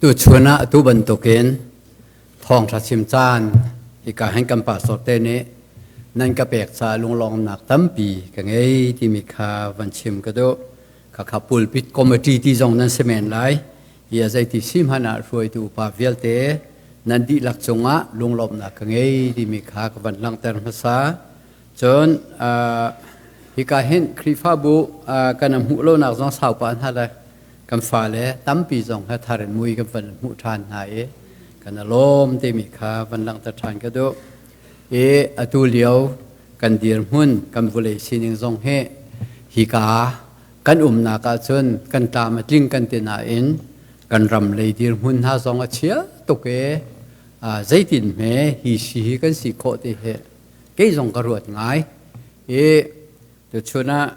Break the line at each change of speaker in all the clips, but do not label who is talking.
Tuchun ah atu bantukin thawngṭha chim caan hika hin kan pastor te nih nan ka pek caah lunglawmnak tampi ka ngei timi kha van chim ka duh. Khakha pulpit committee ti zong nan si men lai. Hi a zeiti si hmanh ah hruaitu upa vialte nan dihlak cungah lunglawmhnak ka ngei timi kha ka van langhter hmasa. Cun hika hin Khrihfabu kan hmuh lonak zong saupa hna le kan fale tampi zong he thar in mui kan van hmuh ṭhan hna i kan lawm timi kha van langhter ṭhan ka duh. I atu lio kan dirhmun kan vulei sining zong hi hika kan umnak ahcun kan tlam a tling kan ti nain kan ram lei dirhmun hna zong a chia tuk i zeitin hme hi si hi kan si khawh ti hi kei zong ka ruat ngai. I tuchun ah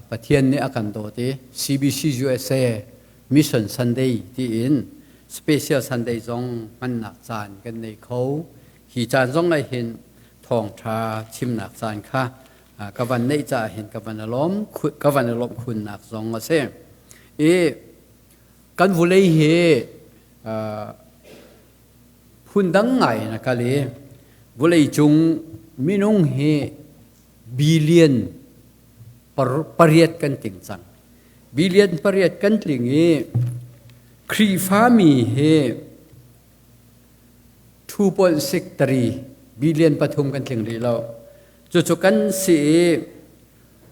Pathian nih a kan dawt i CBC USA Mission Sunday tiin Special Sunday zong hmannak caan kan nei kho. Hi caan zong ah hin thawngṭha chimnak caan kha ka van neih caah hin ka van alawm ka van alawmh khunnak zong a si. I kan vulei hi phundang ngai in a kal i vawleicung minung hi billion pariat kan tling cang. Billion pariat kan tling i Khrihfami hi 2.63 billion pathum kan tling rih lo. Cucu kan si i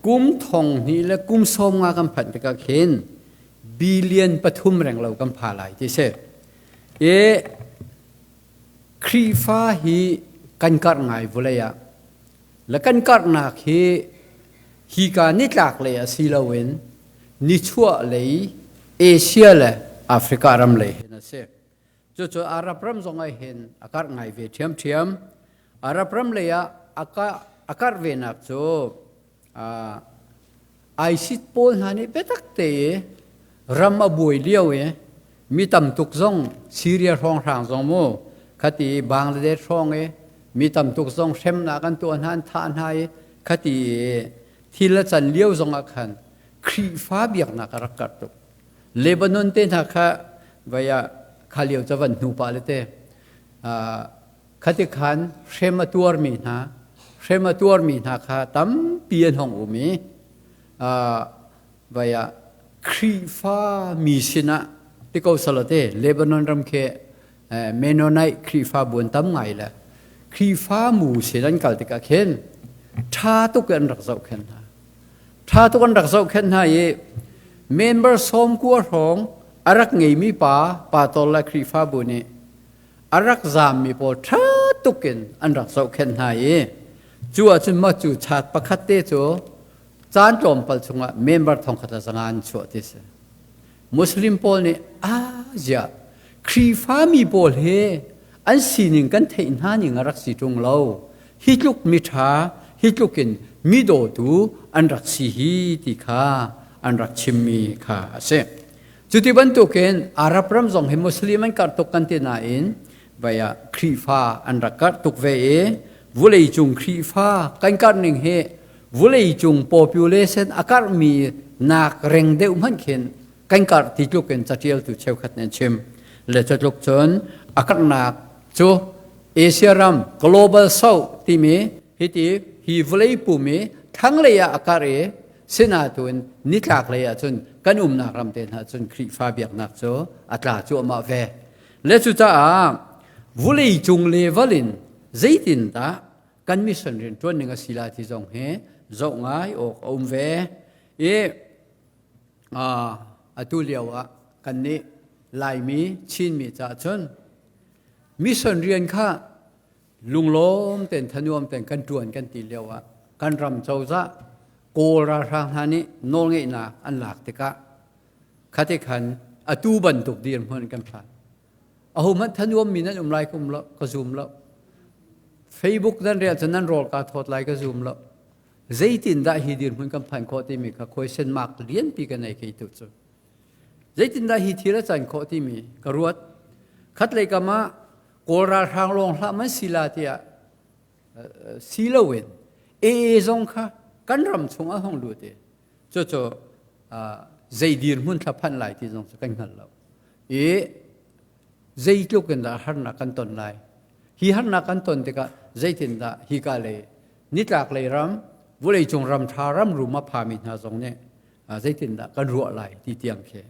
kum thong hnih le kum sawm nga kan phanh tikah khin billion pathum reng lo kan pha lai ti si. I Khrihfa hi kan karh ngai vawlei ah. Le kan karhnak hi hika nitlak lei ah si loin nichuah lei Asia le Africa ram lei hin a si. Cucu Arab ram zong ah hin a karh ngai ve ṭhiamṭhiam. Arab ram lei ah a karh venak cu ISIS pawl hna nih biatak te i ram a buai lio i mi tam tuk zong Syria hrawnghrang zong mu khati Bangladesh hrawng i mi tam tuk zong hremnak an tuah hna an thah hna i khati thil a can lio zong ah khan Khrihfa biaknak a rak karh tuk. Lebanon te hna kha vai ah kha lio ca van hnu pah le te khati khan hrem a tuarmi hna hrem a tuarmi hna kha tampi an hong um i vai ah Khrihfa mi sinah ti ko salate Lebanon ram khi Mennonite Khrihfa buan tam ngai le Khrihfa mu sin an kal tikah khin ṭha tuk in an rak zohkhenh hna. Ṭha tuk an rak zohkhenh hna i member sawm kua hrawng a rak ngeimi pa pa tol le Khrihfabu nih a rak zaammi pawl ṭha tuk in an rak zohkhenh hna i cu ahcun maw cu chat pakhat te cu caan tlawmpal chungah member thongkhat le zanga an chuah ti si. Muslim pawl nih a ziah Khrihfami pawl hi an sining kan theih hna ning a rak si ṭung lo. Hi tluk miṭha, hi tluk in mi dawtu an rak si hi ti kha an rak chimmi kha a si. Cuti bantukin Arab ram zong hi Muslim an karh tuk kan ti nain vai ah Khrihfa an rak karh tuk ve i vuleicung Khrihfa kan karh ning hi vuleicung population a karhmi nak reng deuh hmanh khin kan karh ti tluk in catialtu cheukhat nih an chim. Le catluk cun a karhnak cu Asia ram Global South timi hiti hi vawlei pum i thlanglei ah a karh i sinatuin nitlak lei ah cun kan umnak ram te hna cun Khrihfa biaknak cu a tla cuahmah ve. Le cucaah vulei cung level in zeitindah kan mission rian ṭuan ning a si lai ti zong hi zoh ngai awk a um ve. I atu lio ah kannih Laimi Chinmi caah cun mission rian kha lunglawm tein thanuam tein kan ṭuan kan ti lio ah kan ram cozah Kawl ralhrang hna nih nawlngeihnak an lak tikah khati khan atu bantuk dirhmun kan phan. Ahohmanh thanuam mi nan um lai ka um lo ka zum lo. Facebook nan rel cun nan rawl ka thawt lai ka zum lo. Zeitindah hi dirhmun kan phan khawh timi kha question mark lianpi ka nei kei tu cu. Zeitindah hi thil a can khawh timi ka ruat. Khatlei kam ah Kawl ralhrang lawng hlah man si la tiah si loin AA zong kha kan ram chung ah hong lut i cucu zei dirhmun thla phanh lai ti zong cu kan hngal lo. I Zeitluk in dah harnak kan ton lai? Hi harnak kan ton tikah zeitindah hika lei nitlak lei ram, vawleicung ram ṭha ram rum a phami hna zong nih zeitindah kan ruah lai ti tiang khi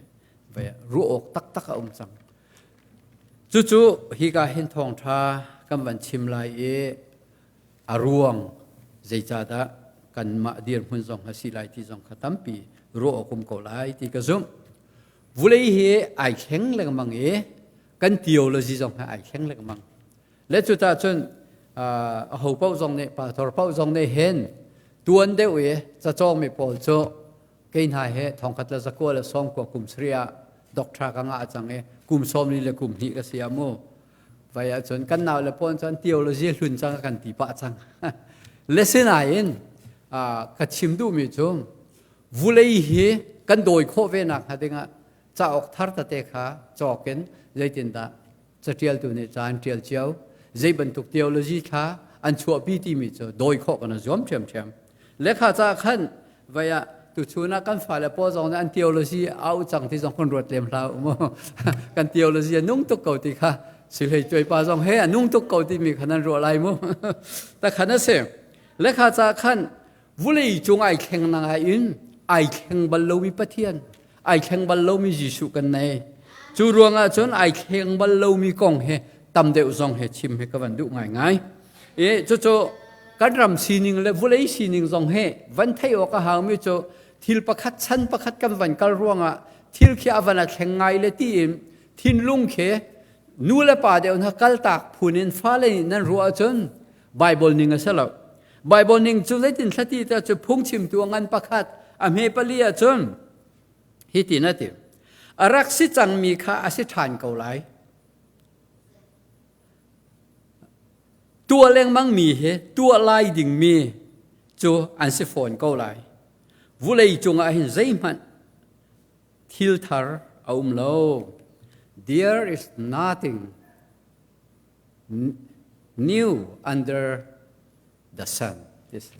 ruah awk taktak a um cang. Cucu hika hin thawngṭha kan van chim lai i a ruang zeicahdah kanmah dirhmun zong a si lai ti zong kha tampi ruah awk um ko lai ti ka zumh. Vulei hi ai thleng lengmang i kan theology zong hi ai thleng lengmang. Le cuta cun a ho paoh zong nih pastor paoh zong nih hin tuan deuh i cacawngmi pawl cu kei hna he thongkhat le zakua le sawmkua kum sarih ah doctor ka ngah cang i kum 40 le kum hnih ka si ah mu vai ahcun kan nau le pawn cun theology hlun cang kan ti pah cang. Le sinain ka chim duhmi cu vulei hi kan dawi khawh ve nak hnga dingah cauk thar tete kha cawk in zeitindah caṭialtu nih ca an ṭial cio, zei bantuk theology thla an chuahpi timi cu dawi khawh kan zuam ṭhiamṭhiam. Lekha ca khan vai ah tuchun ah kan fale pawl zong nih an theology au cang ti zong kan ruat lem hlah mu. Kan theology a nung tuk ko ti kha sihlei cuai pa zong he a nung tuk ko timi kha nan ruah lai mu. Ta khan a si. Lekha ca khan vulei cung ai thleng na ngai in ai thleng bal lomi Pathian, ai thleng bal lomi Jesuh kan nei. Cu ruangah cun ai thleng bal lomi kong he tam deuh zong he chim he ka van duh ngaingai. E cucu kan ram sining le vulei sining zong he van theih awk a haumi cu thil pakhat chan pakhat kan van kal ruangah thil khi a van a thleng ngai le tiin thinlung khi nu le pa deuh hna kaltak phun in fale nih nan ruah ahcun Bible ning a si lo. Bible ning cu zeitin thlati te cu phungchimtu a ngan pakhat a hme pali ahcun hitin a ti. A rak si cangmi kha a si ṭhan ko lai. Tuah lengmangmi hi tuah lai dingmi cu an si fawn ko lai. Vulei cungah hin zeihmanh thil thar a um lo. There is nothing new under the sun. This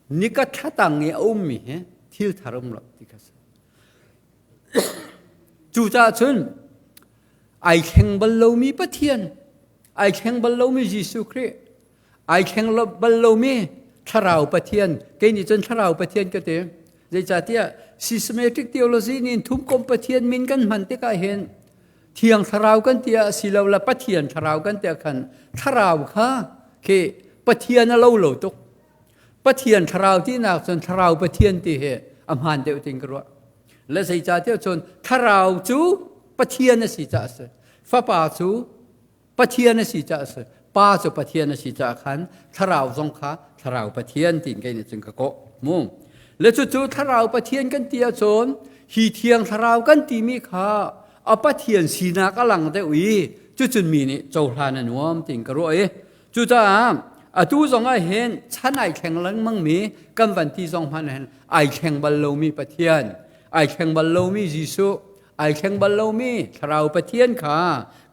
nika thlatang i a ummi hi thil thar um lo ti kha si. Cucaah cun ai thleng bal lomi Pathian, ai thleng bal lomi Jesuh Khrih, ai thleng bal lomi Thlarau Pathian, kei nih cun Thlarau Pathian ka ti. Zeicahtiah systematic theology nih thumkomh Pathian min kan hman tikah hin Thiang Thlarau kan ti ah silo la Pathian Thlarau kan ti ah khan Thlarau kha khi Pathian a lo lo tuk. Pathian Thlarau tinak cun Thlarau Pathian ti hi a hmaan deuh tin ka ruah. Le zeicahtiah cun Thlarau cu Pathian a si caah a si. Fapa cu Pathian a si caah a si. Pa cu Pathian a si caah khan Thlarau zong kha Thlarau Pathian tiin kei nih cun ka kawh. Mu. Le cucu Thlarau Pathian kan ti ahcun hi Thiang Thlarau kan timi kha a Pathian sinak a lang deuh i cucun mi nih cohlan a nuam tiin ka ruah i cucaah atu zong ah hin chan ai thleng lengmang mi kan van ti zong hmanh hin ai thleng bal lomi Pathian ai thleng bal lomi Jesuh ai thleng bal lomi Thlarau Pathian kha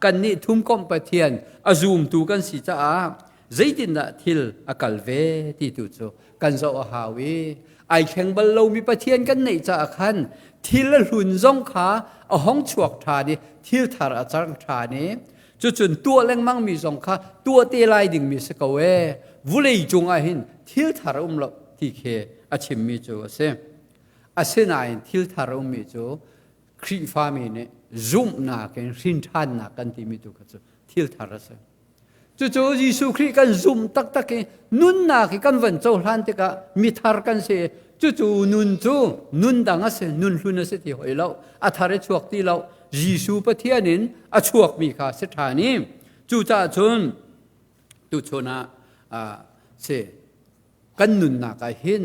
kannih thumkomh Pathian a zumtu kan si caah zeitindah thil a kal ve ti tu cu kan zoh a hau i ai thleng bal lomi Pathian kan neih caah khan thil a hlun zong kha a hong chuak ṭhan i thil thar a cang ṭhan i cucun tuah lengmang mi zong kha tuah te lai dingmi si ko ee vulei cung ah hin thil thar um lo ti khi a chimmi cu a si. Asinain thil thar a ummi cu Khrihfami nih zumhnak in hrinṭhannak kan timi tu kha cu thil thar a si. Cucu Jesuh Khrih kan zumh taktak i nunnak hi kan van cohlan tikah mithar kan si. Cucu nun cu nun dang a si, nun hlun a si ti hoi lo. A thar i chuak ti lo. Jesuh Pathian in a chuakmi kha si ṭhan i cucaah cun tuchun ah si kan nunnak ah hin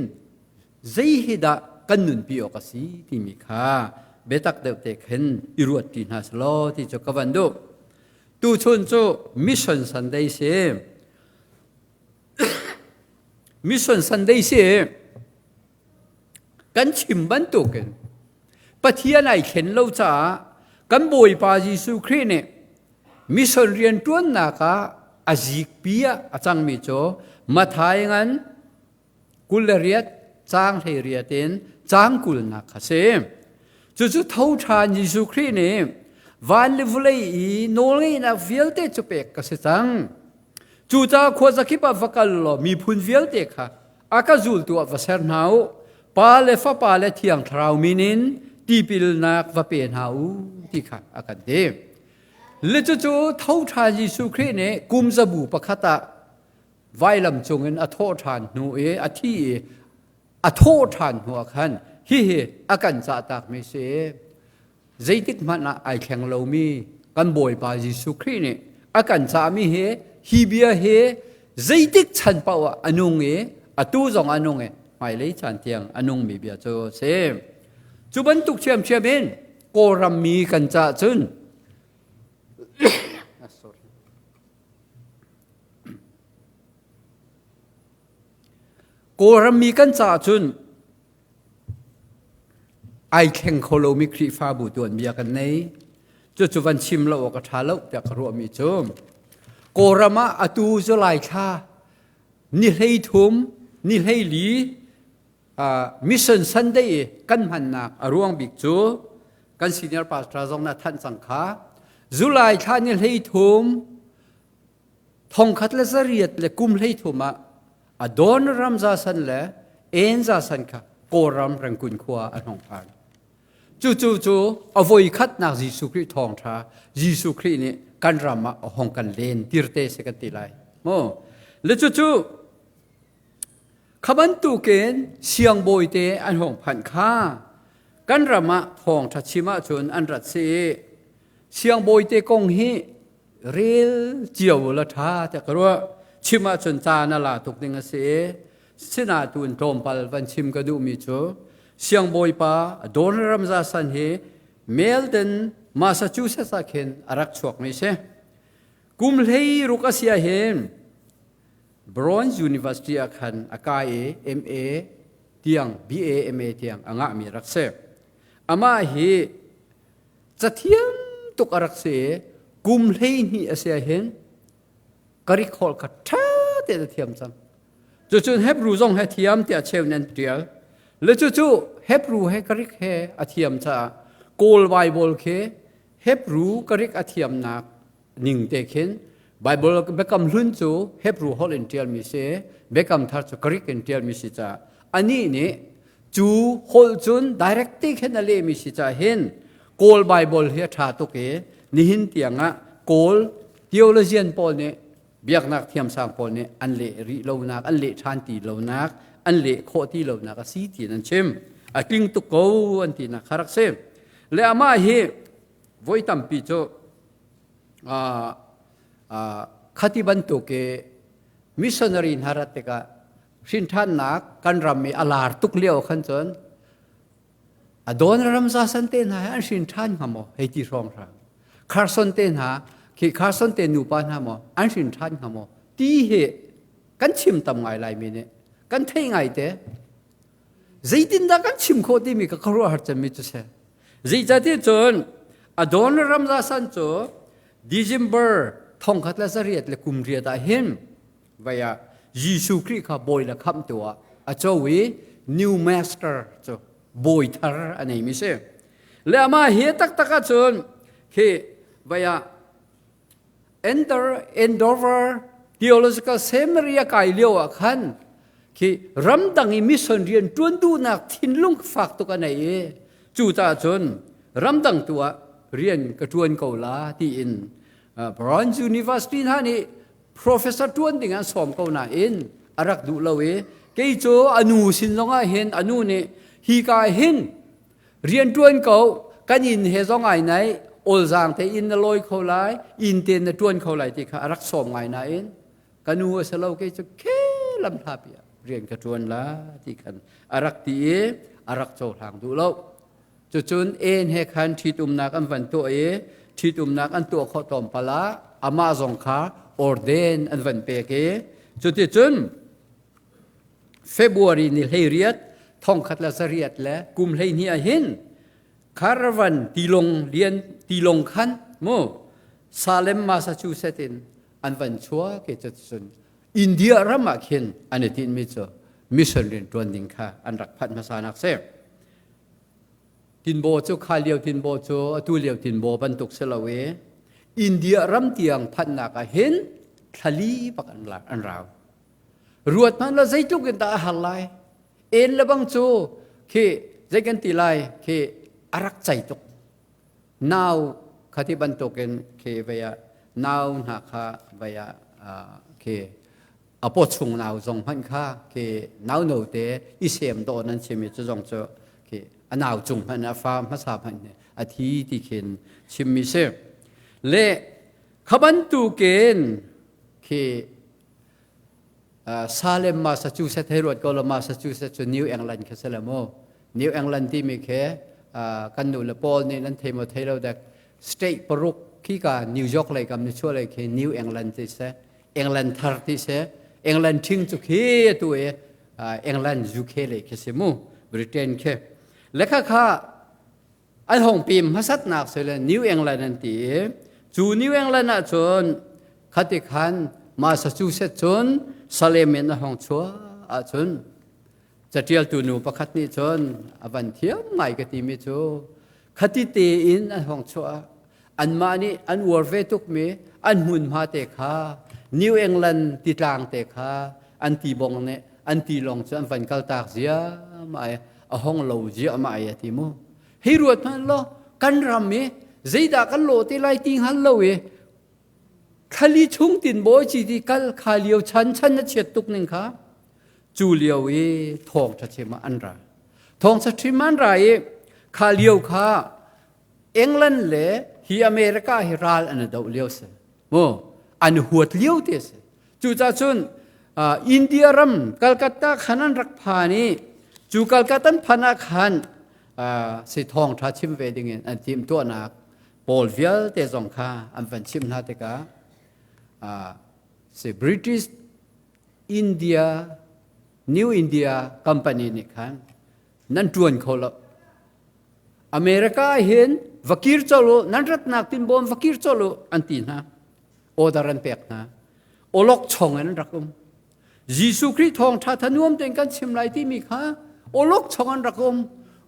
zei hi dah kan nunpi awk a si timi kha biatak deuh te khin i ruat ṭi hna selaw ti cu ka van duh. Tuchun cu Mission Sunday si. Mission Sunday si. Kan chim bantukin Pathian ai thlen lo caah kan Bawipa Jesuh Khrih nih mission rianṭuannak ah a zikpi ah a cangmi cu Matthai ngan 28 caang 18 in caang 20 nak kha si. Cucu tho ṭhan Jesuh Khrih nih Van le vawlei i nawlngeihnak vialte cu pek ka si cang. Cucaah khuazakip ah va kal law miphun vialte kha a ka zultu ah va ser hna u. Pa le Fapa le Thiang Thlarau min in tipilnak va pe hna u ti kha a kan ti. Le cucu tho ṭhan Jesuh Khrih nih kum zabu pakhat ah vailam cungin a thawh ṭhan hnu i a thi i a thawh ṭhan hnu ah khan hihi a kan cahtakmi si. Zeitik hmanh ah ai thleng lomi kan Bawipa Jesuh Khrih nih a kan cahmi hi hi bia hi zeitik chan paoh ah a nung i atu zong a nung i hmailei caan tiang a nungmi bia cu a si. Cu bantuk ṭhiamṭhiam in Kawlram mi kan cah cun Kawlram mi kan caah cun ai thleng kho lomi Khrihfabu tuanbia kan nei. Cucu van chim lo awk a ṭha lo tiah ka ruahmi cu Kawlram ah atu July thla ni 13 ni 14 Mission Sunday i kan hmannak a ruang bik cu kan senior pastor zong na thanh cang kha July thla ni 13 1813 ah Adon Ramza san le Enza san kha Kawlram Rangoon khua an hong phan. Cucu cu a voi khatnak Jesuh Khrih thawngṭha Jesuh Khrih nih kan ram ah a hong kan len tirte se kan ti lai. Mu. Le cucu kha bantukin siangbawi te an hong phanh kha kan ram ah thawngṭha chim ahcun an rat si i siangbawi te kong hi rel cio la ṭha tiah ka ruah. Chim ahcun caan a la tuk ding a si i sinah tu in tlawmpal van chim ka duhmi cu siangbawipa Donald Ramza San hi Melton, Massachusetts ah khin a rak chuakmi si. Kum 16 a si ahhin Bronze University ah khan a kai i MA tiang BA MA tiang a ngahmi rak si. Amah hi cathiam tuk a rak si i kum 12 a si ahhin Greek holh kha ṭha tein a thiam cang. Cucun Hebrew zong he thiam tiah cheu nih an ṭial. Le cucu Hebrew he Greek he a thiam caah Kawl Bible khi Hebrew Greek a thiamnak ning te khin Bible Biakam Hlun cu Hebrew holh in ṭialmi si, Biakam Thar cu Greek in ṭialmi si caah anih nih cu holh cun direct te khin a lehmi si caah hin Kawl Bible hi a ṭha tuk i nihin tiangah Kawl theologian pawl nih biaknak thiamsang pawl nih an leh rih lonak, an leh ṭhan ti lonak, an leh khawh ti lonak a si tiin an chim. A tling tuk ko an tinak kha rak si. Le amah hi voi tampi cu khati bantuk i missionary hna rat tikah hrinṭhannak kan ram i a lar tuk lio khan cun a dawn ram za san te hna he an hrin ṭhan hnga maw hei ti hrawng hrang Carson te hna khi Carson te nupa hna maw an hrin ṭhan hnga maw ti hi kan chim tam ngai lai mi nih kan thei ngai te zeitindah kan chim khawh timi ka khuaruahhar cemmi cu si Zeicahtiah cun Adon Ramza San cu December 1808 ah hin vai ah Jesuh Khrih kha bawi le khamhtu ah a co i New Master cu bawi thar a neimi si. Le amah hi taktak ahcun khi vai ah Andover Theological Seminary a kai lio ah khan khi ramdang i mission rian ṭuan duhnak thinlung fak tuk a nei i cu caah cun ramdang tu ah rian ka ṭuan ko la tiin Brown University hna nih professor ṭuan ding an sawm ko nain a rak duh lo i kei cu a nu sin zongah hin a nu nih hi ka hin Rianṭuan ko, kan inn he zong ai naih, awlzaang te inn na lawi kho lai, inn te na ṭuan kho lai ti kha a rak sawm ngai nain ka nu a si lo kei cu khe lam hlapi ah rian ka ṭuan la ti khan a rak ti i a rak cohlang duh lo. Cucun en he khan ṭhitumnak an van tuah i ṭhitumnak an tuah khawh tlawmpal ah amah zong kha orden an van pek i cuticun February ni 18 1912 ah hin caravan tilong lian tilong khan mu Salem Massachusetts in an van chuak i cun India ram ah khin an i tinhmi cu mission rian ṭuan ding kha an rak phanh hmasa nak si. Tinbaw cu kha lio tinbaw cu atu lio tinbaw bantuk si lo i India ram tiang phanhnak ah hin thlali bak an rau. Ruat hmanh la zeitluk in dah a har lai. En le bang cu khi zei kan ti lai khi a rak cei tuk. Nau khati bantukin khi vei ah nau hna kha vei ah khi a paw chung nau zong hmanh kha khi nau note i sem dawh nan chim i cu zong cu khi a nau cung hmanh a fa hmasa hmanh a thi ti khin chimmi si. Le kha bantukin khi Salem Massachusetts hei ruat ko law Massachusetts cu New England kha si le mu. New England timi khi kan nu le pawl nih nan thei maw thei lo dek state paruk khi ka New York lei kam ni chuah lei khi New England ti si England thar ti si England ṭhing cu khi atu i England UK lei khi si mu Britain khi le kha kha An hong pim hmasatnak si le New England an ti i cu New England ah cun khati khan Massachusetts cun Salem in a hong chuah ahcun catialtu nu pakhat nih cun a van thiam ngai ka timi cu khati tein an hong chuah anmah nih an uar ve tukmi an hmunhma te kha New England titlang te kha an ti bong nih an ti lawng cu an van kaltak ziahmah i a hong lo ziahmah i a ti mu hi ruat hmanh law kan ram i zeidah kan lawh te lai ti hngal lo i thlali chung tin bawi ci ti kal kha lio chan chan na chiat tuk ning kha cu lio i thawng ṭha chim ah an ra thawng ṭha chim an ra i kha lio kha England le hi America hi ral an i doh lio si mu an huat lio te si cucah cun India ram Calcutta khan an rak phan i cu Calcutta an phan ah khan si thawng ṭha chim ve ding in an tim tuahnak pawl vialte zong kha an van chim hna tikah si British India New India Company nih khan nan ṭuan kho lo America ah hin va kir colh u nan ratnak tinbawm va kir colh u an ti hna order an pek hna olok chong in an rak um Jesuh Khrih thawngṭha thanuam tein kan chim lai timi kha olok chong an rak um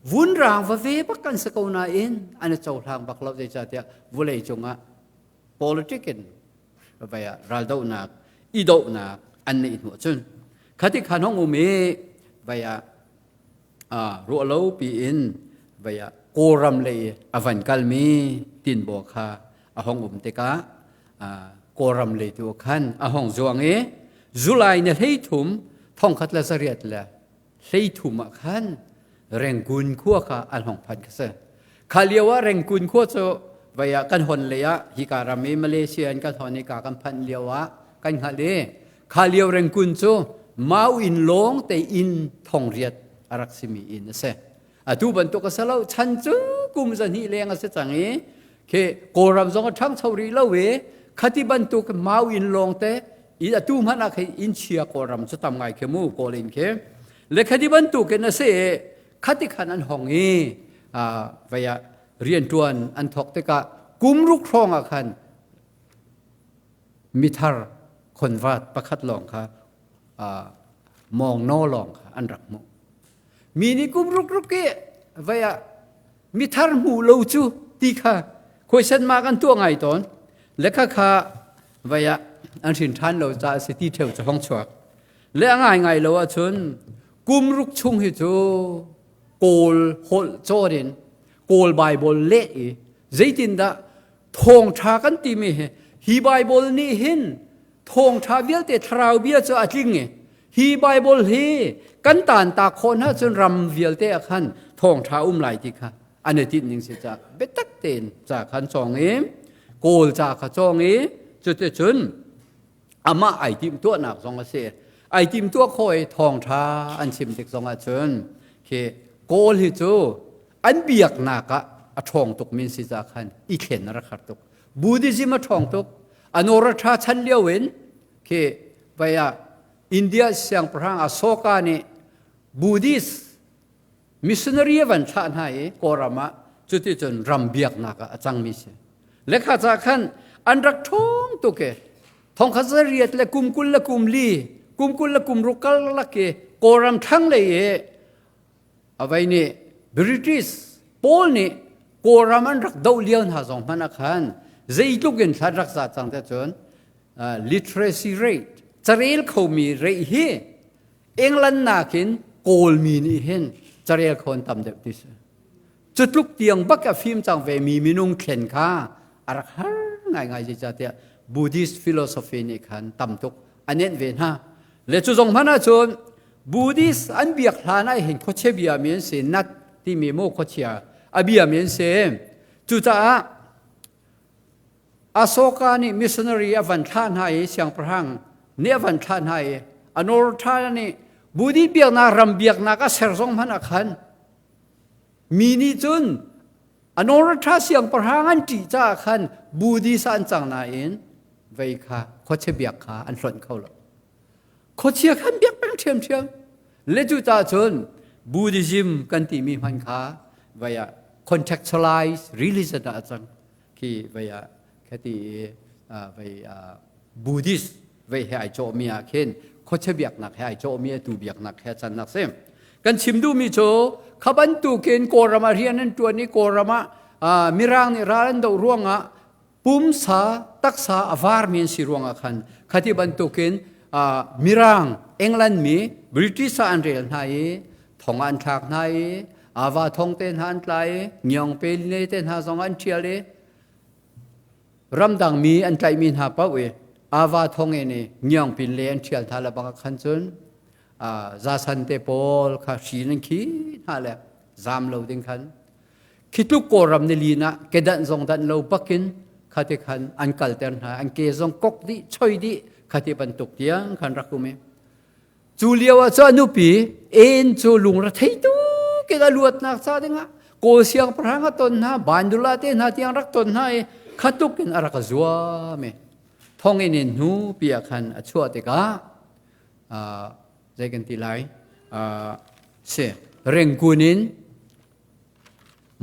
vun rang va ve bak kan si ko nain an i cohlang bak lo zeicahtiah vulei cungah politic in vai ah raldohnak i dohnak an neih hnu cun khati khan hong um i vai ah ruahlo piin vei ah Kawlram lei a van kalmi tinbaw kha a hong um tikah Kawlram lei tu khan a hong zuang i July ni 13 1933 ah khan Rangoon khua kha an hong phan kha si. Kha lio ah Rangoon khua cu vei ah kan hon lei ah hika ram i Malaysia in kan hon i ka kan phanh lio ah kan hngalh i Kha lio Rangoon cu Mau inn lawng te inn thongriat a rak simi inn a si. Atu bantuk a si lo chan cu kum zahnih leng a si cang i khi Kawlram zong a ṭhangcho rih lo i khati bantuk Mau inn lawng te i atu hmanh ah khin inn chia Kawlram cu tam ngai khi mu Kawl inn khi le khati bantuk in a si i khati khan an hong i vei ah rianṭuan an thawk tikah kum ruk hrawng ah khan mithar khonvat pakhat lawng kha mawng naw lawng kha an rak hmuh. Mi nih kum ruk ruk i vei ah mithar hmu lo cu ti kha khuaisan ma kan tuah ngai tawn. Le kha kha vei ah an hrin ṭhan lo caah si ti ṭheu cu hong chuak. Le a ngai ngai lo ahcun kum ruk chung hi cu Kawl holh cawn in Kawl Baibal leh i zeitindah thawngṭha kan timi hi hi Baibal nih hin thawngṭha vialte thlarau bia cu a tling i hi Baibal hi kan tan ta khawh hna cun ram vialte ah khan thawngṭha um lai ti kha an i tinh ning si ca biatak tein ca khan cawng i Kawl ca kha cawng i cuticun amah ai timhtuahnak zong a si ai timhtuah khawh i thawngṭha an chim tik zong ah cun khi Kawl hi cu an biaknak ah a ṭhawng tuk min si ca khan i thlen a rak har tuk Buddhism a ṭhawng tuk Anuradha chan lio in khi vai ah India siangpahrang Asoka nih Buddhist missionary a van thlah hna i Kawlram ah cuticun ram biaknak ah a cangmi si lekha ca khan an rak ṭhawng tuk i thongkhat zariat le kum kul le kum li kum kul le kum ruk karlak i Kawlram thlanglei i avei nih British Paul nih Kawlram an rak doh lio hna zong hmanh ah khan zeitluk in thlan rak za cang te cun literacy rate carel khomi rate hi England nakin Kawlmi nih hin carel kho an tam deuh ti si. Cu tluk tiang bak a fim cang ve mi minung thlen kha a rak har ngaingai zeicahtiah Buddhist philosophy nih khan tam tuk a nenh ve hna. Le cu zong hmanh ahcun Buddhist an biak hlan ah hin khuachia bia mi an si nat timi mu khuachia a bia mi an si. Cucaah Asoka nih missionary a van thlah hna i siangpahrang nih a van thlah hna i a nawr ṭha nih Buddhist biaknak ram biaknak a ser zong hmanh ah khan mi nih cun a nawr ṭha siangpahrang an ṭih caah khan Buddhist ah an cang nain vei kha khuachia biak kha an hlonh kho lo. Khuachia khan biak peng ṭhiamṭhiam. Le cu caah cun Buddhism kan timi hman kha vei ah contextualized religion ah a cang. Khi vei ah khati vei Buddhist vei he ai cawhmi ah khin khuachia biaknak he ai cawhmi atu biaknak he a cannak si. Kan chim duhmi cu kha bantukin Kawlram ah rian an ṭuan i Kawlram ah Mirang nih ral an doh ruangah pumsa taksa a varmi an si ruangah khan khati bantukin Mirang England mi British ah an rel hna i thong an thlak hna i ava thong te hna an tla i ngiong pe le te hna zong an ṭhial i ramdang mi an tlaihmi hna paoh i ava thong in i ngiong pin le an ṭhial hna le bak khan cun zasan te pawl kha hri nan khi hna le zam lo ding khan Khi tluk Kawlram nilin ah kedanh zong danh lo bakin khati khan an kalter hna, an ke zong kok dih, choi dih, khati bantuk tiang khan rak um i. Cu lio ah cu a nupi En cu lungrethei tu ke a luatnak ca dingah Kawl siangpahrang a ton hna, Bandula te hna tiang rak ton hna i khatuk in a rak zuam i thonginn in hnu pi ah khan a chuah tikah zei kan ti lai si Rengkun in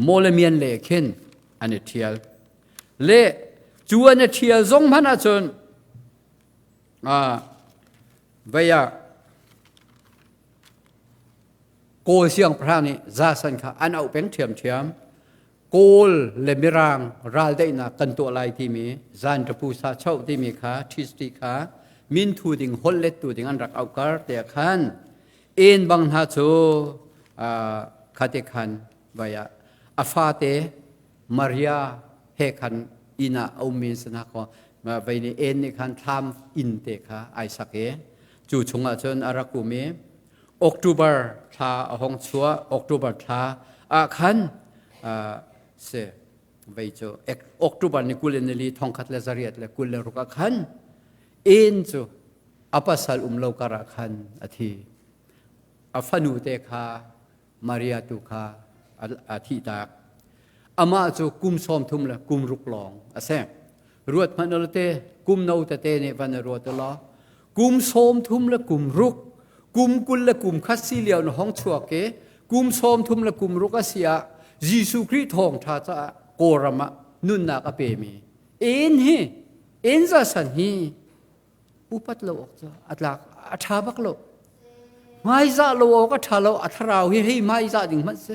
Mawlamian le khin an i ṭhial. Le cu an i ṭhial zong hmanh ahcun vei ah Kawl siangpahrang nih Zasan kha an auh peng ṭhiamṭhiam. Kawl le Mirang raldaihnak kan tuah lai timi zan ṭapu sa choh timi kha ṭhisti kha minthu ding holh lettu ding an rak auhkar te khan En bang hna cu khate khan vai ah a fate Maria he khan inn ah a ummi an si hna kaw vei nih En nih khan thlam inn te kha ai sak i cu chungah cun a rak um i October thla a hong chuah October thla ah khan si vei cu October ni 24 1926 ah khan En cu a pasal um lo kar ah khan a thi. A fanu te kha Maria tu kha a thih tak. Amah cu kum 30 le kum ruk lawng a si. Ruat hmanh te kum no tete nih van ruat law kum 30 le kum ruk kum 20 le kum khat si lio na hong chuak i kum 30 le kum ruk a si ah Jesuh Khrih thawngṭha caah Kawlram ah nunnak a pemi en hi en za san hi upat lo awk cu a tlak a ṭha bak lo hmaizah lo awk a ṭha lo a thlarau hi hei hmaizah ding hmanh si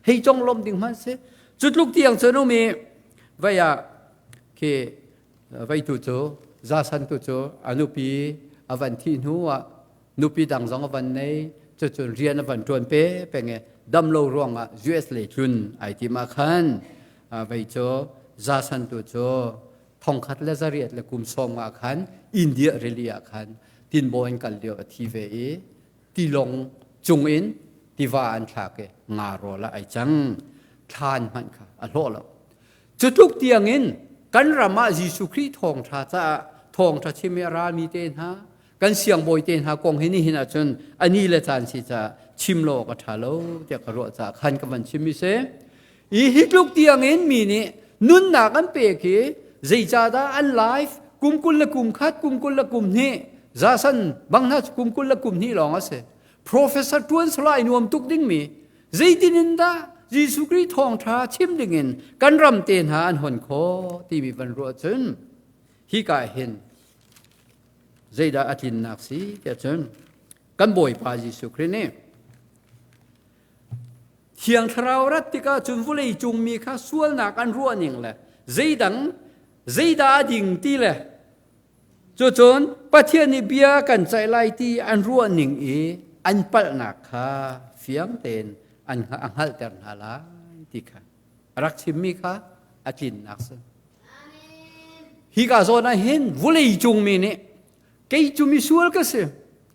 hei conglawmh ding hmanh si cu tluk tiang cun um i vei ah khi vei tu cu zasan tu cu a nupi a van thih hnu ah nupi dang zong a van nei cucun rian a van ṭuan pe peng i dam lo ruangah US lei tlun ai tim ah khan vei cu zasan tu cu 1870 ah khan India rili ah khan tinbaw in kal lio a thi ve i tilawng cung in tiva an thlak i nga rawl ah ai cang thlan hmanh kha a hlawh lo cu tluk tiang in kan ram ah Jesuh Khrih thawngṭha caah thawngṭha chim i a ralmi te hna kan siangbawi te hna kong hi nihin ahcun ani le caan si caah chim lo awk a ṭha lo tiah ka ruah caah khan ka van chim mi si i hi tluk tiang in mi nih nunnak an pek i zeicahdah an life kum 20 le kum khat kum 20 le kum hnih zasan bang hna kum 20 le kum hnih lawng a si professor tuan salai nuam tuk ding mi zeitin in dah Jesuh Khrih thawngṭha chim ding in kan ram te hna an hon khawh timi van ruah cun hi ka hin zeidah a tlinnak si tiah cun kan Bawipa Jesuh Khrih nih. Thiang Thlarau rat tikah cun vawlei cung mi kha sualnak an ruah ning le zeidang zeidah a ding ti le cucun Pathian nih bia kan ceih lai ti an ruah ning i an palhnak kha fiang tein an a hngalhter hna lai ti kha a rak chimmi kha a tlinnak si. Hi ka zawn ah hin vawlei cung mi nih kei cu misual ka si,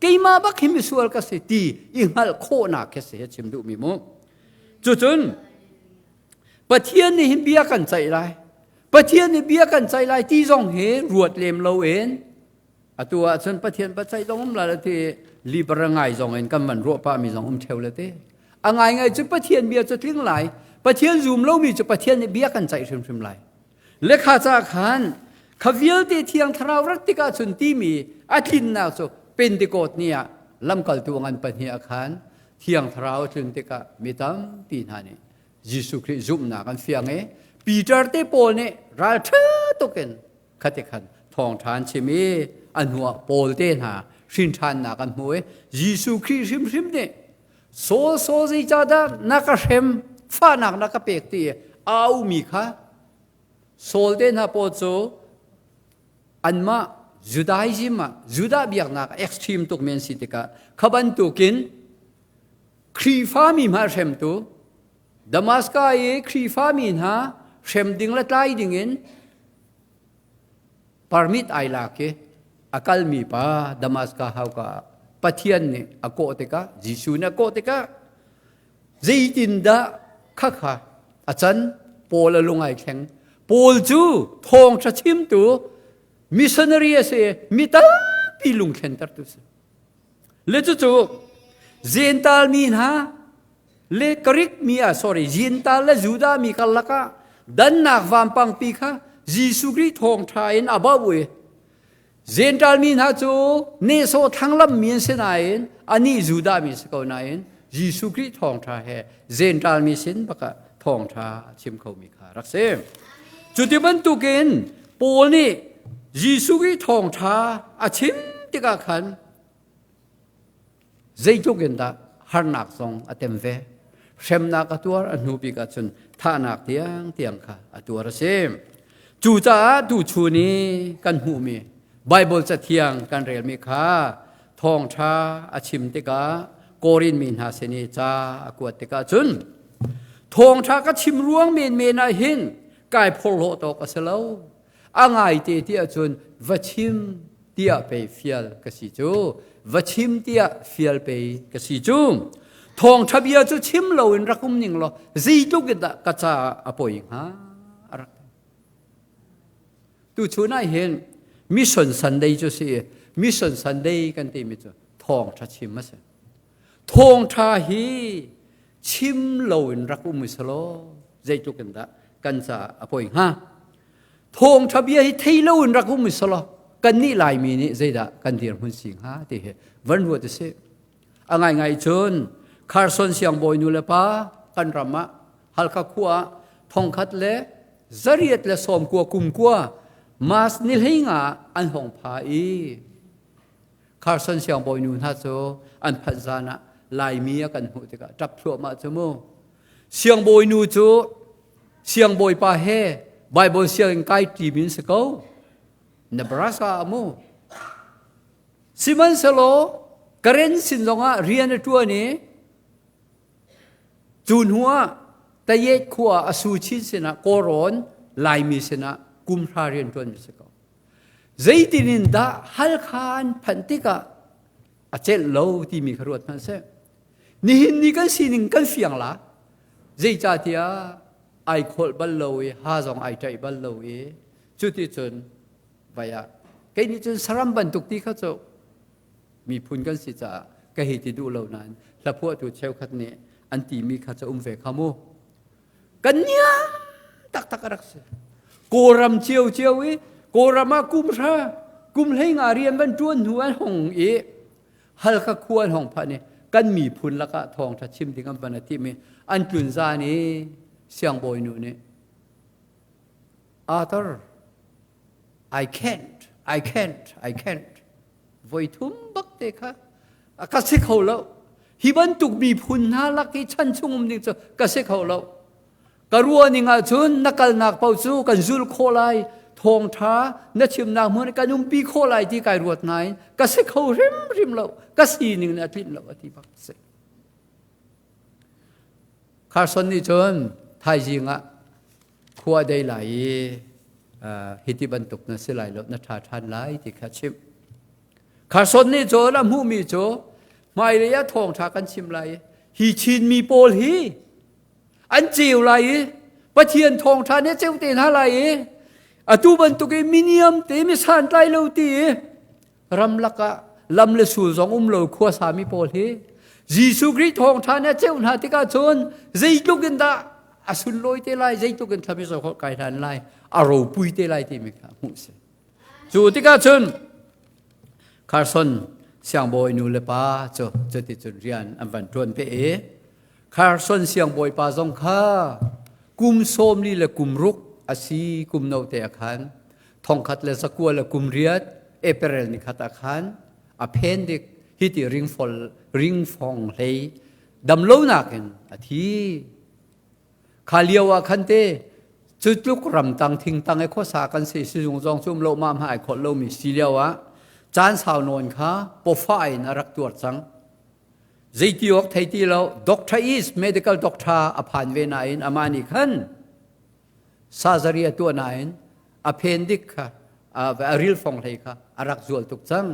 keimah bak hi misual ka si ti i hngalh khawhnak khi si chim duhmi mu. Cucun Pathian nih hin bia kan ceih lai. Pathian nih bia kan ceih lai ti zong hi ruat lem loin atu ahcun Pathian paceih zong um la ti libera ngai zong in kan van ruah pah mi zong um theo le te. A ngai ngai cu Pathian bia cu tling lai. Pathian zum lomi cu Pathian nih bia kan ceih hrimhrim lai. Lekha ca khan kha vialte thiang thlarau rat tikah cun timi a tlinnak cu Pentecost ni ah lamkaltu ngan pahnih ah khan thiang thlarau a tlun tikah mi tampi hna nih Jesuh Khrih zumhnak an fiang i Peter te pawl nih ralṭha tukin khati khan thawngṭha an chim i a hnuah Paul te hna hrinṭhannak an hmu i Jesuh Khrih hrimhrim nih Saul Saul zeicahdah na ka hrem fahnak na ka pek ti aumi kha Saul te hna pawl cu anmah Judaism ah Judah biaknak extreme tuk men si tikah kha bantukin Khrihfami hma hremtu Damascus i Khrihfami hna hrem ding le tlai ding in Permit ai lak i a kalmi pa Damascus hauka ah Pathian nih a kawh tikah Jesuh nih a kawh tikah zeitindah khakha a can Paul a lung ai thleng. Paul cu thawngṭha chimtu missionary a si mi tampi lungthlentertu si. Le cucu Gentile mi hna le Greek mi ah sorry Gentile le Judah mi karlak ah dannak vampangpi kha Jesuh Khrih thawngṭha in a bauh i Gentile mi hna cu nehsawh thlanglam mi an si nain anih Judah mi si ko nain Jesuh Khrih thawngṭha he Gentile mi sin bakah thawngṭha a chim khomi kha rak si. Cuti bantukin Paul nih Jesuh Khrih thawngṭha a chim tikah khan zeitluk in dah harnak zong a tem ve. Hremnak a tuar a hnu bik ahcun thahnak tiangtiang kha a tuar a si. Cucaah tuchun i kan hmuhmi Baibal Cathiang kan relmi kha thawngṭha a chim tikah Korin mi hna sin i ca a kuat tikah cun thawngṭha ka chim ruang menmen ah hin kai phorhlawh tawk a si lo. A ngaite ti ahcun va chim tiah pei fial ka si cu. Va chim tiah fial pei ka si cu. Thawngṭha bia cu chim loin rak um ning law zeitluk in dah ka caah a poi hnga a rak Tuchun ah hin Mission Sunday cu si i Mission Sunday kan timi cu thawngṭha chim a si. Thawngṭha hi chim loin rak um i selaw zeitluk in dah kan caah a poi hnga. Thawngṭha bia hi thei loin rak um i selaw kannih Laimi nih zeidah kan dirhmun si hnga ti hi van ruat u sih. A ngaingai cun Carson siangbawi nu le pa kan ram ah Halkha khua ah 1890 kum kua March ni hleinga an hong pha i Carson siangbawi nu hna cu an phanh zan ah Laimi a kan hmuh tikah ṭap thluahmah cu mu. Siangbawi nu cu siangbawipa he Bible sianginn kai ṭimi in si ko. Nebraska ah mu. Sihmanhsehlaw Karen sin zongah rian a ṭuan i cu hnuah Tayet khua a Su Chin sinah Kawlrawn Laimi sinah kumhra rian ṭuan mi si ko. Zeitin in dah Halkha an phanh tikah a celh lo timi kha ruat hmanh seh. Nihin ni kan sining kan fiang la. Zeicahtiah ai kholh bal lo i ha zong ai ṭaih bal lo i cuticun vai ah kei nih cun saram bantuk ti kha cu miphun kan si caah ka hei ti duh lo nain hlaphuahtu cheukhat nih an timi kha cu um ve kha mu kan niam taktak a rak si Kawlram cio cio i Kawlram ah kum hra kum hlei nga rian van ṭuan hnu an hong i Halkha khua an hong phan i kan miphun lakah thawngṭha chim ding an van a tim i an tlun zan i siangbawi nu nih Arthur I can't, I can't, I can't. Voi thum bak te kha a ka si kho lo. Hi bantuk miphun hna lak i chan chung um ding cu ka si kho lo. Ka ruah ning ahcun na kalnak paoh cu kan zul khawh lai, thawngṭha na chimnak hmun kan umpi khawh lai ti kai ruat nain ka si kho hrimhrim lo, ka sining nih a tlinh lo a ti bak a si. Carson nih cun thaizing ah khua dei lai i hiti bantuk na si lai lo, na ṭha ṭhan lai ti kha chimh. Carson nih cun a hmuhmi cu hmailei ah thawngṭha kan chim lai i hi Chinmi pawl hi an ceu lai i Pathian thawngṭha nih a ceu te hna lai i atu bantuk i miniam te mi santlai lo ti i ramlak ah lam le sul zong um lo khuasami pawl hi Jesuh Khrih thawngṭha nih a ceuh hna tikah cun zeitluk in dah a sunlawi te lai zeitluk in thlami zoh kai hlan lai a ropui te lai timi kha hmuh si cu tikah cun Carson siangbawi nu le pa cu cuticun rian an van ṭuan pe i Carson siangbawipa zong kha kum 40 le kum ruk a si kum no te ah khan thongkhat le zakua le kum riat April ni khat ah khan a phen dik hiti ringfol ringfong hlei damlonak in a thi. Kha lio ah khan te cu tluk ramtang thingtang i khuasa kan si sizung zong cu um lo ma hma ai khawt lomi si lio ah caan sau nawn kha pawfa in a rak tuar cang. Zeiti awk thei ti lo doctor is medical doctor a phan ve nain amah nih khan surgery a tuah nain a phen dik kha a ril fong hlei kha a rak zual tuk cang.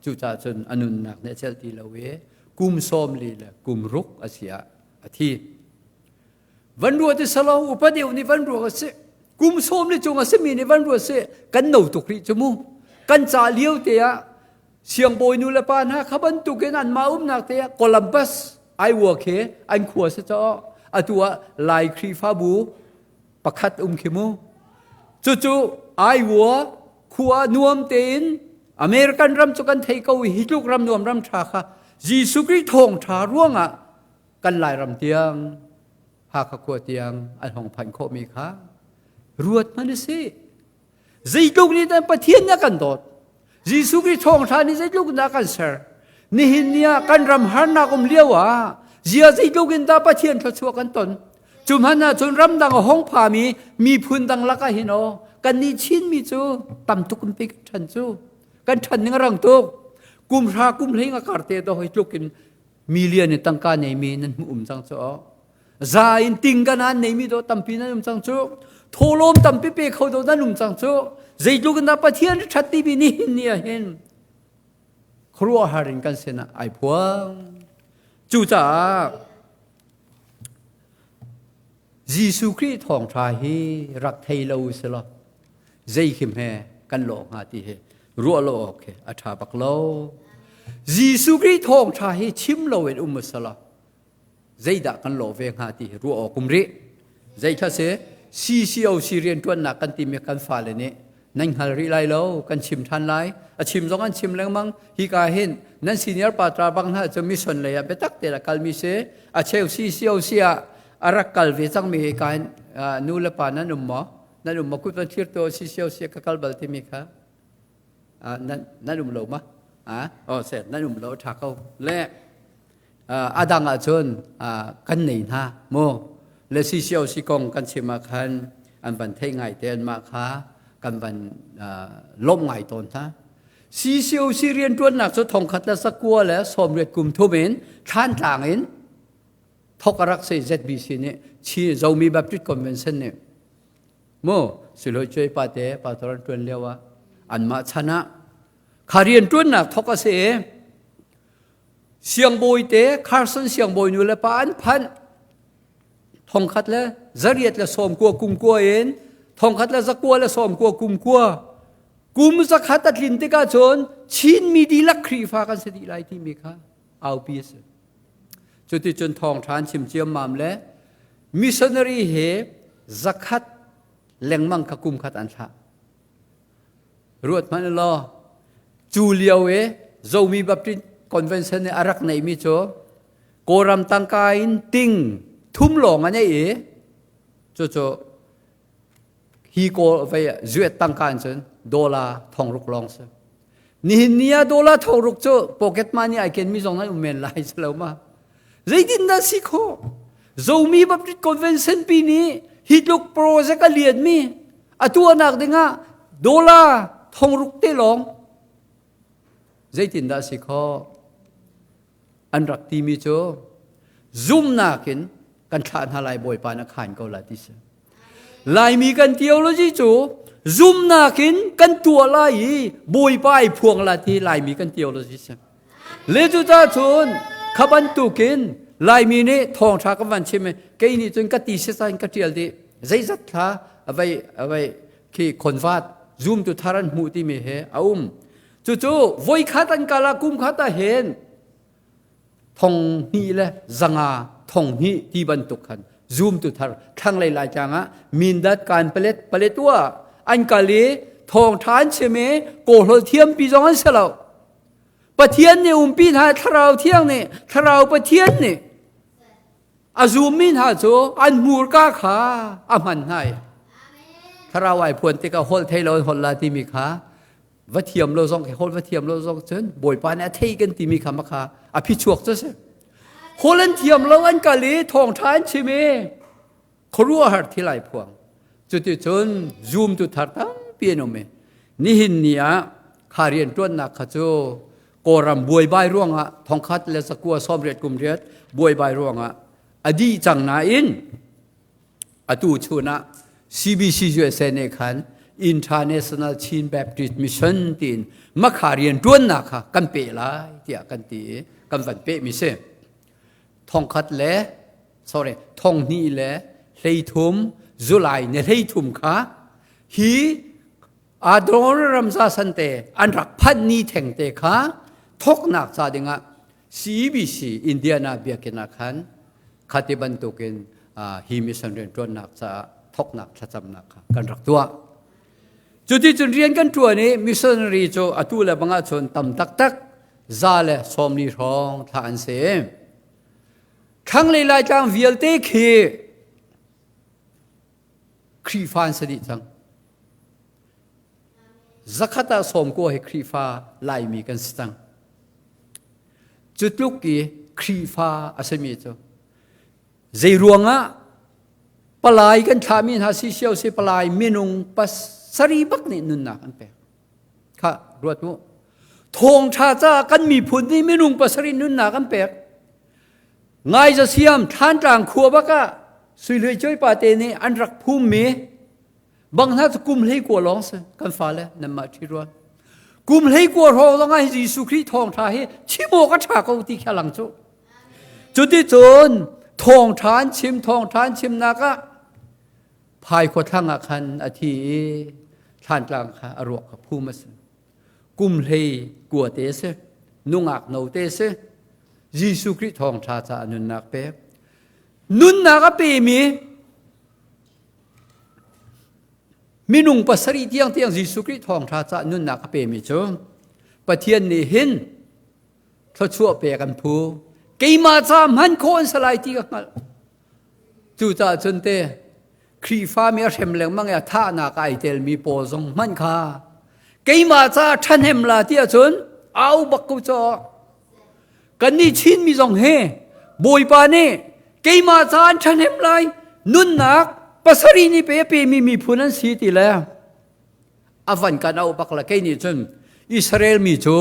Cucaah cun a nunnak nih a celh ti lo i kum 40 le kum ruk a si ah a thi. Van ruat i salo upa deuh nih van ruak a si. Kum sawm le cung a simi nih van ruat si kan no tuk rih cu mu. Kan ca lio te ah siangbawi nu le pa hna kha bantukin anmah umnak te ah Columbus Iowa khi an khua si caw atu ah Lai Khrihfabu pakhat um khi mu. Cucu Iowa khua nuam tein American ram cu kan thei ko i hi tluk ram nuam ram ṭha kha Jesuh Khrih thawngṭha ruangah kan Lairam tiang Hakha khua tiang an hong phanh khawhmi kha ruat hmanh a si. Zeitluk nih dah Pathian nih a kan dawt. Jesuh Khrih thawngṭha nih zeitluk in dah a kan ser. Nihin ni ah kan ram harnak um lio ah zia zeitluk in dah Pathian thluachuah kan ton. Cu hmanh ah cun ramdang a hong phami miphun dang lakah hin aw kannih Chinmi cu tam tuk in pei kan ṭhan cu. Kan ṭhan ning a rang tuk. Kum hra kum hlei nga kar te to hoi tluk in million in tangka neimi nan hmuh um cang cu za in ting kan an neimi do tampi nan um cang cu tholom tampi pe kho do nan um cang cu zeitluk in dah Pathian ṭhat timi ni hin ni ah hin khuaruahhar in kan sinah ai phuang cucaah Jesuh Khrih thawngṭha hi rak thei lo si law zei khim he kan lawh hnga ti hi ruah lo awk hi a ṭha bak lo. Jesuh Khrih thawngṭha hi chim lo in um a law zeidah kan lawh ve hnga ti hi ruah awk um rih. Zei kha si CCOC rianṭuannak kan timi kan fale nih nan hngal rih lai lo kan chim ṭhan lai a chim zong an chim lengmang hika hin nan senior patra bang hna cu mission lei ah biatak te a kalmi si a cheu CCOC ah a rak kal ve cangmi hika hin nu le pa nan um maw nan um maw kut van thlir to CCOC ka kal bal timi kha nan nan um lo ma oh se nan um lo ṭha ko le a dang ahcun kan nei hna mu le CCOC kong kan chim ah khan an van theih ngai te anmah kha kan van lawmh ngai tawn hna CCOC rianṭuannak cu thongkhat le zakua le sawmriat kum thum in Thlantlang in thok a rak si ZBC nih Chi Zomi Baptist Convention nih mu siloi cuai pa te pastor an ṭuan lio ah anmah chan ah kha rianṭuannak thok a si i Siangbawi te Carson siangbawi nu le pa an phanh. Thongkhat le zariat le sawmkua kum kua in thongkhat le zakua le sawmkua kum kua kum zakhat a tlin tikah cun Chinmi dihlak Khrihfa kan si dih lai timi kha aupi a si. Cuticun thawngṭha an chim ciammam le missionary he zakhat lengmang kha kum khat an thlah. Ruat hmanh law cu lio i Zomi Baptist Convention nih a rak neihmi cu Kawlram tangka in ting thum lawng a neih i cucu hi kawl vei zuet tangka in cun dollar thongruk lawng si. Nihin ni ah dollar thongruk cu pocket money ai kenmi zong nan um men lai si lo ma. Zeitindah si khawh? Zomi Baptist Convention pi nih hi tluk project a lianmi a tuahnak dingah dollar thongruk te lawng zeitindah si khawh? An rak timi cu zumnak in kan thlah hna lai Bawipa na khan ko la ti si. Laimi kan theology cu zumnak in kan tuah lai i Bawipa ai phuang la ti Laimi kan theology si. Le cu ta cun kha bantukin Laimi nih thawngṭha kan van chim i kei nih cun ka ti si in ka ṭial dih zeizat thla avei avei khi convert zoom tu thar an hmuh timi he a um. Cucu voikhat an kal ah kum khat ah hin thong hnih le zanga thong hnih ti bantuk khan zoom tu thar thlanglei laitlang ah mindat kan palet paletua an kal i thawngṭha an chim i kawlhawl thiampi zong an si lo. Pathian nih umpi hna thlarau thiang nih thlarau Pathian nih a zummi hna cu an hmurka kha a hman hna i thlarau ai phuan tikah holh thei lo in holh la timi kha va thiam lo zong holh va thiam lo zong cun Bawipa nih a thei kan timi kha makha a phichuak cu si. Holh an thiam lo an kal i thawngṭha an chim i khuaruahhar thil ai phuang. Cuticun zumtu thar tampi an um i nihin ni ah kha rianṭuannak kha cu Kawlram buaibai ruangah thongkhat le zakua 80 kum riat buaibai ruangah a dih cang nain atu chun ah CBC USA nih khan International Chin Baptist Mission tiin makha rianṭuannak kha kan peh lai tiah kan ti i kan van pehmi si. Thongkhat le sorry 2023 July ni 13 kha hi Ador Ramza Sante an rak phanh ni thengte kha thoknak ca dingah CBC Indiana biakinn ah khan khati bantukin hi mission rianṭuannak caah thoknak thlacamnak kha kan rak tuah. Cuti cun rian kan ṭuan i missionary cu atu le bang ahcun tam taktak 140 hrawng thlah an si. Thlanglei Laitlang vialte khi Khrihfa an si dih cang. Zakhat ah 90 hi Khrihfa Laimi kan si cang. Cu tluk i Khrihfa a simi cu zei ruangah palai kan thlahmi hna si sio si palai minung pasarih bak nih nunnak an pek. Kha ruat mu. Thawngṭha caah kan miphun nih minung pasarih nunnak an pek. Ngai za siam Thlantlang khua bak ah Sui Hlei pa te nih an rak phummi bang hna cu kum 19 lawng si kan fale nanmah ṭhi rual. Kum 19 hrawng zong ah Jesuh Khrih thawngṭha hi chim awk a ṭha ko ti kha lang cu. Cuticun thawngṭha an chim thawngṭha an chimnak ah phai khua thlang ah khan a thi i Thlantlang kha a ruak kha phum a si. Kum 19 te a si. Nungak no te a si. Jesuh Khrih thawngṭha caah nunnak pek. Nunnak a pemi minung pasarih tiang tiang Jesuh Khrih thawngṭha caah nunnak a pemi cu Pathian nih hin thluachuah pek an phu. Keimah ca hman khawh an si lai ti ka hngalh. Cucaah cun te Khrihfami a hrem lengmang i a thahnak ai telmi pawl zong hmanh kha keimah caah ṭhahnem la ti ahcun au bak ko caw. Kannih Chinmi zong hi Bawipa nih keimah caah an ṭhahnem lai nunnak pasarih nih pe a pemi miphun an si ti le a van kan auh bak la kei nih cun Israel mi cu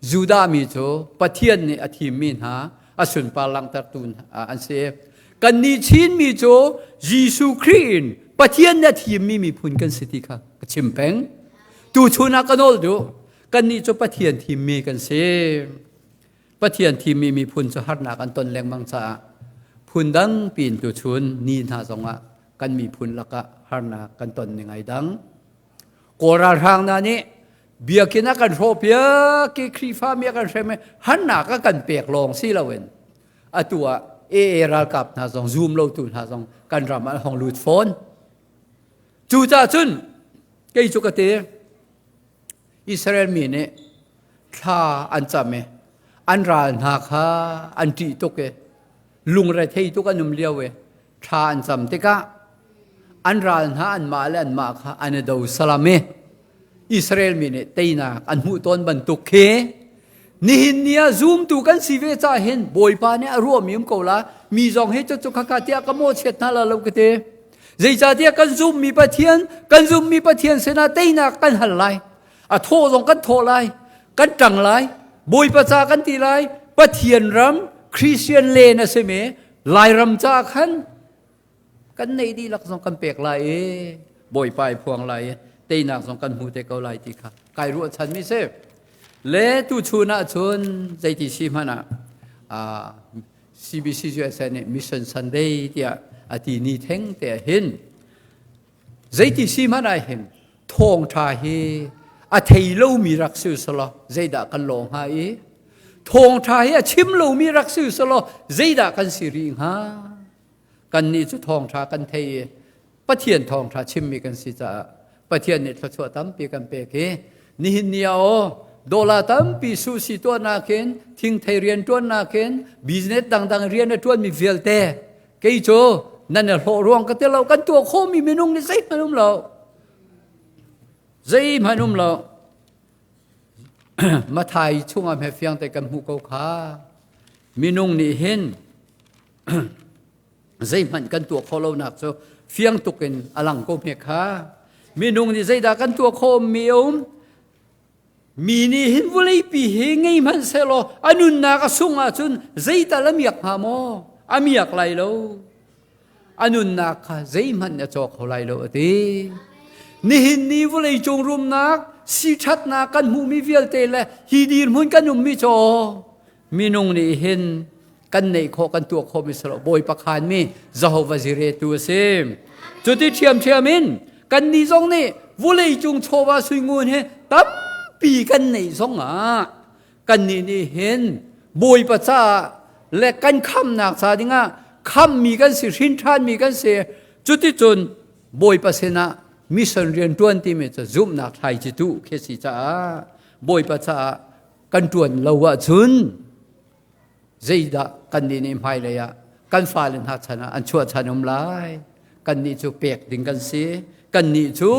Judah mi cu Pathian nih a thimmi hna a sunpar langhtertu an si. Kannih Chinmi cu Jesuh Khrih in Pathian nih a thimmi miphun kan si ti kha ka chim peng. Tuchun ah ka nawl duh. Kannih cu Pathian thimmi kan si. Pathian thimmi miphun cu harnak an ton lengmang caah phundang piin tuchun ni hna zongah kan miphun lakah harnak kan ton ning ai dang. Kawl ralhrang hna nih biakinn a kan hrawhpiak i Khrihfami a kan hrem i harnak a kan pek lawng si loin atu ah AA ralkap hna zong zum lotu hna zong kan ram ah an hong lut fawn. Cucaah cun kei cu ka ti Israel mi nih thla an cam i an ral hna kha an ṭih tuk i lungrethei tuk an um lio i thla an cam tikah an ral hna anmah le anmah kha an i do salam i Israel mi nih teinak an hmuh tawn bantuk khi. Nihin ni ah zumtu kan si ve ca hin Bawipa nih a ruahmi um ko la. Mi zong hi cucu khakha tiah ka mawhchiat hna la lo ka ti. Zeicahtiah kan zummi Pathian, kan zummi Pathian sinah teinak kan hal lai. A thawh zong kan thawh lai. Kan ṭang lai. Bawipa ca kan ti lai. Pathian ram Christian len a simi Lairam ca khan kan neih dihlak zong kan pek lai i Bawipa i phuang lai i teinak zong kan hmu te ko lai ti kha kai ruahchan mi si. Le tuchun ah cun zeiti si hmanh ah CBC USA nih Mission Sunday tiah a ti ni theng te ah hin zeiti si hmanh ah hin thawngṭha hi a thei lomi rak si selaw zeidah kan lawh hnga i thawngṭha hi a chim lomi rak si selaw zeidah kan si rih hnga? Kannih cu thawngṭha kan thei i Pathian thawngṭha chimmi kan si caah Pathian nih thluachuah tampi kan pek i nihin ni ah aw dollar tampi susi tuahnak in thingthei rian ṭuannak in business dangdang rian a ṭuanmi vialte kei cu nan i hlawh ruang ka ti lo. Kan tuah khawhmi minung nih zeihmanh um lo, zeihmanh um lo. Mathai chungah hme fiang te kan hmuh ko kha. Minung nih hin zeihmanh kan tuah khawh lonak cu fiang tuk in a lang ko hme kha. Minung nih zeidah kan tuah khawh mi um? Mi nih hin vawleipi hi ngei hmanh sehlaw a nunnak a sung ahcun zeital a miak hnga maw? A miak lai lo. A nunnak kha zeihmanh a cawk kho lai lo, a ti. Nihin ni vawleicung rumnak siṭhatnak kan hmuhmi vialte le hi dirhmun kan ummi caw minung nih hin kan neih khawh, kan tuah khawh mi si lo. Bawipa khaan mi Jehovah Jireh tu a si. Cuti ṭhiamṭhiam in kan nih zong nih vawleicung chawva suingun hi tampi kan neih zong ah kannih nih hin Bawipa caah le kan khamnak ca dingah khammi kan si, hrin ṭhanmi kan si. Cuticun Bawipa sinah mission rian ṭuan timi cu zumhnak thlaici tuh khi si caah Bawipa caah kan ṭuan lo ahcun zeidah kannih nih hmailei ah kan fale hna chan ah an chuah chan um lai? Kannih cu pek ding kan si. Kannih cu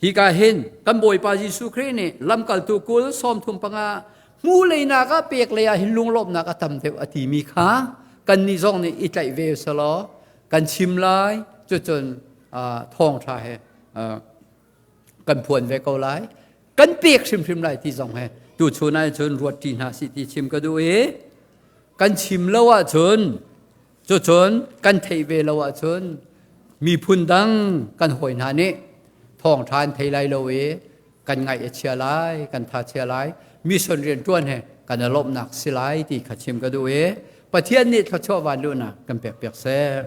hika hin kan Bawipa Jesuh Khrih nih lamkaltu 35 hmu leinak ah pek lei ah hin lunglawmhnak a tam deuh a timi kha kannih zong nih i tlaih ve selaw kan chim lai. Cucun thawngṭha he kan phuan ve ko lai, kan pek hrimhrim lai ti zong he tuchun ah cun ruat ṭi hna sih ti chim ka duh i kan chim lo ahcun, cucun kan theih ve lo ahcun miphun dang kan hawi hna nih thawngṭha an thei lai lo i kan ngaih a chia lai, kan tha chia lai, mission rian ṭuan he kan i lawmhnak si lai ti kha chim ka duh i Pathian nih thluachuah van luhnak kan pek piak seh.